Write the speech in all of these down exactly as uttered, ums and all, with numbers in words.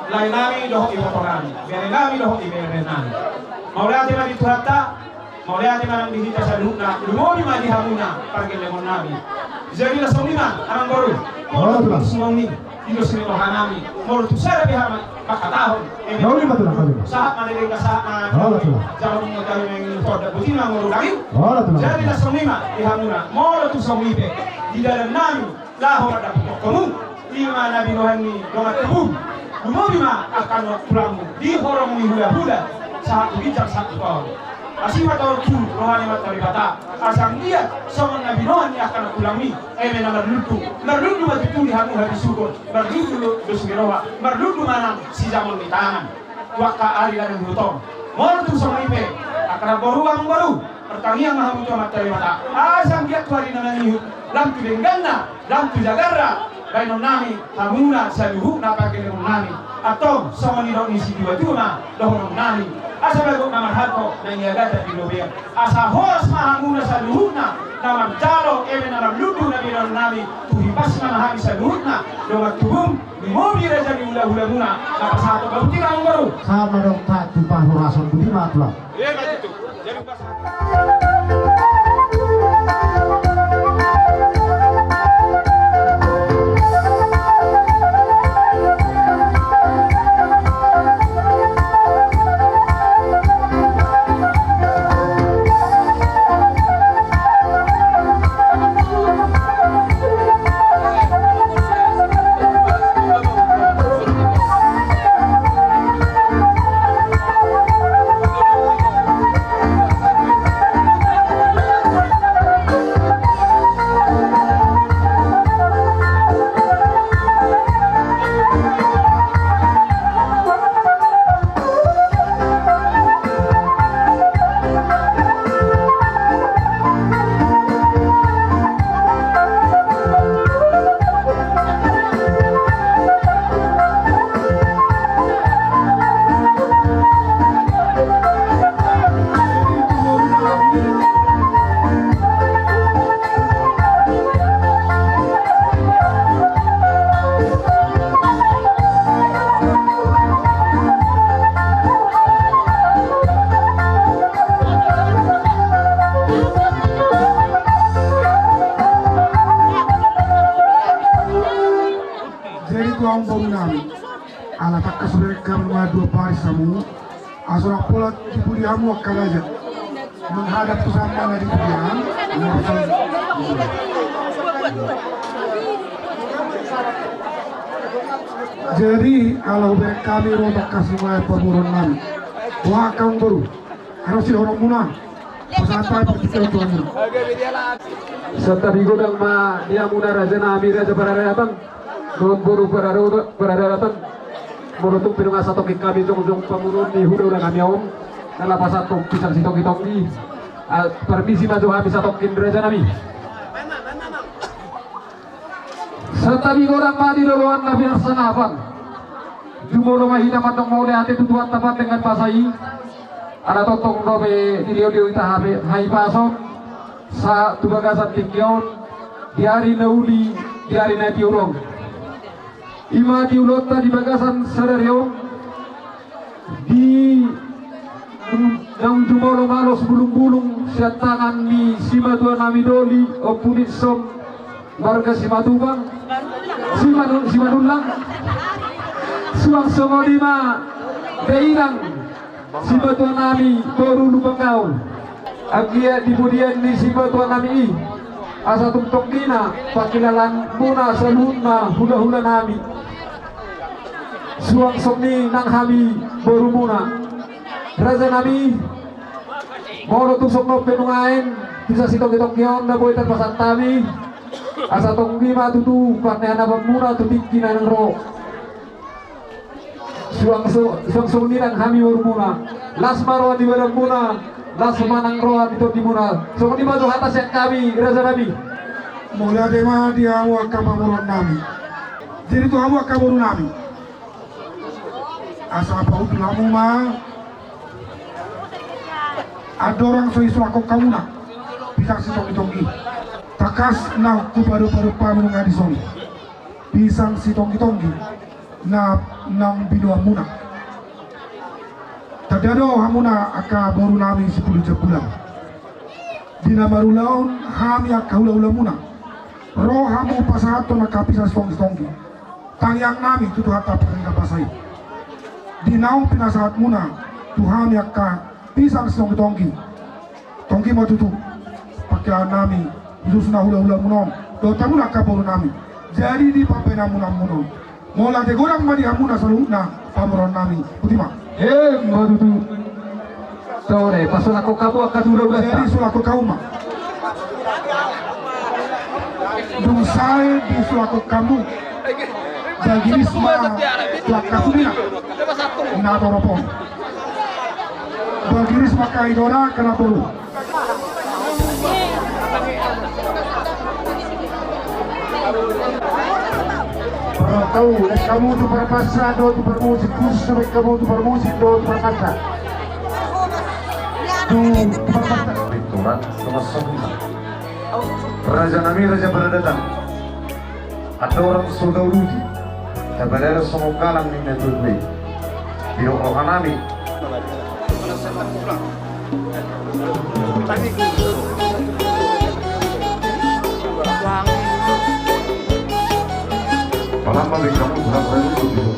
Lae nami dohot iboto nami, bere nami dohot ibebere nami. Mauliate ma di Tuhanta, mauliate ma nang di hita saluhutna, lumobi ma di hamuna pargellengon nami. Jadi laos songon i ma, amangboru. Molo tung songon i, i do sian roha nami. Molo tung sada pe hami mangkatahon, eme, sahat ma na denggan, sahat ma na jalo na jalo na ingkon dapot i, amangboru nami. Jadi laos songon i ma di hamuna, molo tung songon i pe di dalan nami laho mandapothon hamu, i ma na binoan ni dongan tubum. Lumobi ma angka na tulangmu di horong ni hulahula, sahat tu ginjang sahat tu toru. Asi ma torop tu roha ni Amanta Debata, asa anggiat songon na binoan ni angka na tulangmi, eme na marlundu. Marlundu ma tutu di hamu habisuhon, marlundu do, dos ni roha, marlundu ma nang sijamon ni tangan tu angka ari na naeng ro on. Molo tung songon i pe, angka namboru, amangboru, martangiang ma hamu tu Amanta Debata, asa anggiat tu ari na mangihut, lam tu dengganna, lam tu jagarna baenon nami, hamuna saluhutna pargellengon nami. Antong songon nidok ni situatua ma dohonon nami: Asa bagot na marhalto na niagatan di lobean. Asa horas ma hamuna saluhutna na manjalo, eme, na marlundu na binoan nami, tu hipasna ma hami saluhutna dongan tubum. Lumobi raja ni hulahulamuna, na pasahaton baput i, amangboru. Sahat ma dohot tu parhorasan, boti ma tulang. Jadi tu amangboru nami, ala tangkas bereng hami ma dua paris hamu, asa unang pola di pudi hamu angka raja menghadap tu samba na di pudian. Jadi ala hubereng hami ro tangkas ma pamoruon nami. Boha angka amangboru, ro sihoronmuna. Pasahat hami partingkian tu hamuna. Santabi godang ma di hamuna raja nami, raja paradaton dohot boru parado-, paradaton. Molo tung pe nunga satongkin hami jongjong pamoruon ni hulahula nami on, na laho pasahathon pisang sitongkitongki. Ah, parmisi ma jo hami satongkin, raja nami. Santabi godang ma di loloan na pinarsangapan. Jumolo ma hita mandok mauliate tu Tuhanta pardenggan basa i. Ala tongtong dope dilehonlehon hita hape hahipason sahat tu bagasan tingki on, di ari na uli, di ari na tio on. I ma di ulaonta di bagasan sadari on, di naung jumolo malos bulungbulung sian tangan ni simatua nami doli, Ompu Nitson, marga Simatupang, Simanu-, Simanullang. Suang songon i ma dainang simatua nami boru Lumban Gaol. Anggiat di pudian ni simatua nami i, asa tung tonggina pangkilalaanmuna saluhutna hulahula nami. Suang songon i nang hami borumuna. Raja nami, molo tung songon on pe nuaeng, pisang sitongkitongki on na boi tarpasahat hami, asa tonggi ma tutu parnianapanmuna tu tingki na naeng ro. Suang so-, suang songon i nang hami borumuna. Las ma roha ni badanmuna, las ma nang roha ni tondimuna. Songon i ma jo hata sian hami, raja nami. Mauliate ma di hamu angka pamoruon nami. Jadi tu hamu angka boru nami, asa paundul hamu ma andorang so isulangkon hamuna pisang sitongkitongki. Tangkas na hupadopadophon hamu nunga dison pisang sitongkitongki. na naung binoanmuna. Tanda do hamuna angka boru nami Sipulu Jambulang. Di na marulaon hami angka hulahulamuna, ro hamu pasahathon angka pisang sitonggi-tonggi. Tangiang nami tu Tuhanta pardenggan basa i, di naung pinasahatmuna tu hami angka pisang sitonggi-tonggi. Tonggi ma tutu pangkilaon nami, khususna hulahulamuna on dohot hamuna angka boru nami. Jadi di pambahenanmuna on, molo ate godang ma di hamuna saluhutna pamoruon nami. Boti ma. Emma tutu. Tore, pasolangkon hamu angka tu hulahulamuna. Jadi solangkon hamu ma. Dung sae disolangkon hamu, bagiris ma tu angka sumina na torop on. Bagiris ma angka inona angka namboru. Parhata, baen hamu tu parmasa dohot tu parmusik, khusus baen hamu tu parmusik dohot tu parmasa. Tu parmasa. Pintoran sama-sama. Raja nami, raja paradaton. Andorang so tauluti, tapadalan songon galang ni natuatua i. Didok roha nami. Palamma be kamu pulang balik ke rumah.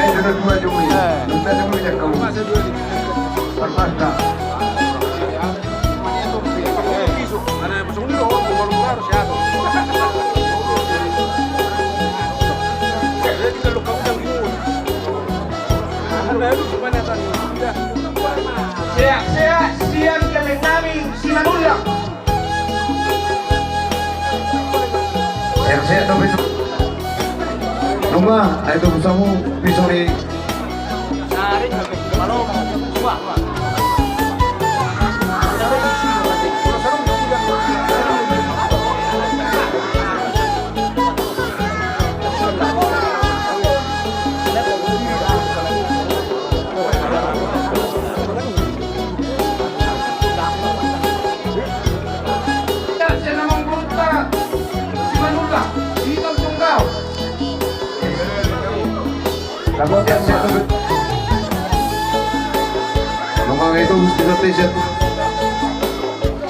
Eh, sudah dua jam ini. Eh. Sudah dua jam kamu. Masa dua jam? Terpaksa. Sehat-sehat, sian geleng nami Simanullang. Sehat-sehat do, Piso. Nunga, na ito, Piso, Piso ni.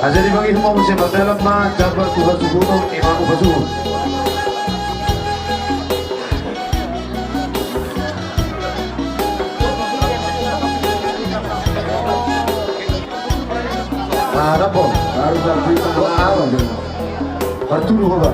Asa dipangido ma muse mardalan ma jambar tu hasuhuton, ima hupasuhut. Nah, dapot. Baru, baru, baru, baru. Marturu ho ba.